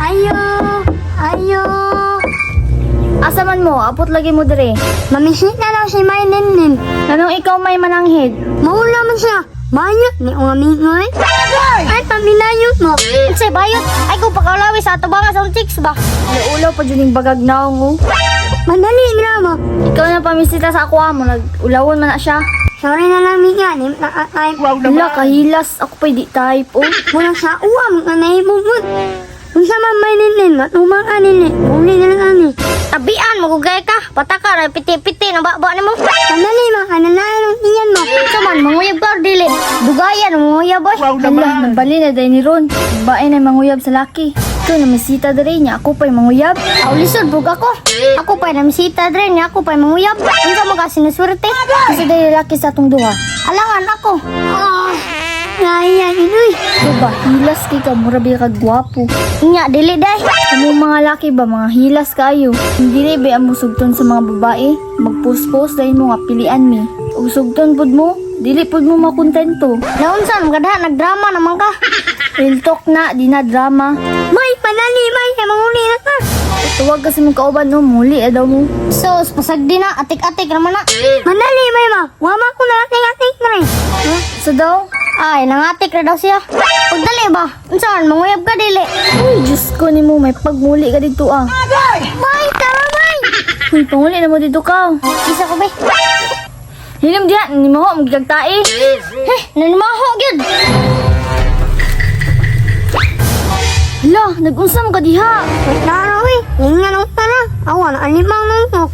Ayo, ayo. Asa man mo, apot lagi mo dire. Mamisita daw si May Ninnin. Nanong ikaw may mananghid? Maula man siya. Bayot ni ang amigoy. Ay, paminayot mo. Unsay bayot? Ay kung pakaulawi sa ato ba nga sa chicks ba? Naulaw pa dyan yung bagag naong oh. Madali na mo. Ikaw na pamisita sa ako mo, nag-ulawon man na siya. Sorry na lang, Mika. Di na type. Wala, kahilas. Ako pa'y di type, oh. Mula sa uwam ka na ibubot. Unsa man May Ninnin, matumang ka nini. Uli na lang ani. Tabian magugay ka. Pataka ra piti-piti na ba nimo. Sandali, makananayan ang iyan mo. Unsa man manguyab ka or dili? Dugayan manguyab boy. Hala, nabali na dahil ni Ron. Bae na manguyab sa laki. Ikaw na misita dere niya, ako pa'y manguyab. Aw lisod bug ako. Ako pa namisita dre niya ako pa manguyab. Unsa man ka sinuswerte? Kasi dahil laki sa atong duha. Alangan ako. Ah, naiyan, inoy. Ikaw ba, hilas kay ka, mura ba ka gwapo. Nya dili day. Kamong mga laki ba, mga hilas kayo. Hindi ba ang musugton sa mga babae? Magpost-post dahil mo nga pilian mi. Ug sugton pud mo, dili pud mo makontento. Naunsa man kadha nagdrama naman ka. Real talk na, di na drama. May, panali, may. Kaya manguli na ka. Tuwag kasi mong kauban no, muli daw mo. Sus, pasagdi na atik-atik naman na. Mandali, may ma. Wama ko na ating-ating na rin. Ha? So daw? Ay, nangatik ra daw siya. Pagdali ba? Unsa man manguyab ka dili? Uy, Diyos ko ni mo, may pagmuli ka dito ah. May, tara, may. Uy, panguli na mo dito ka. Isa ko be. Hinom diha, ni mo, magigagtae. Heh, nanimaho gyud. Hala, nag-unsa mo ka diha. Wait na, uy. Hinga nung tara. Awa na, alimang nung.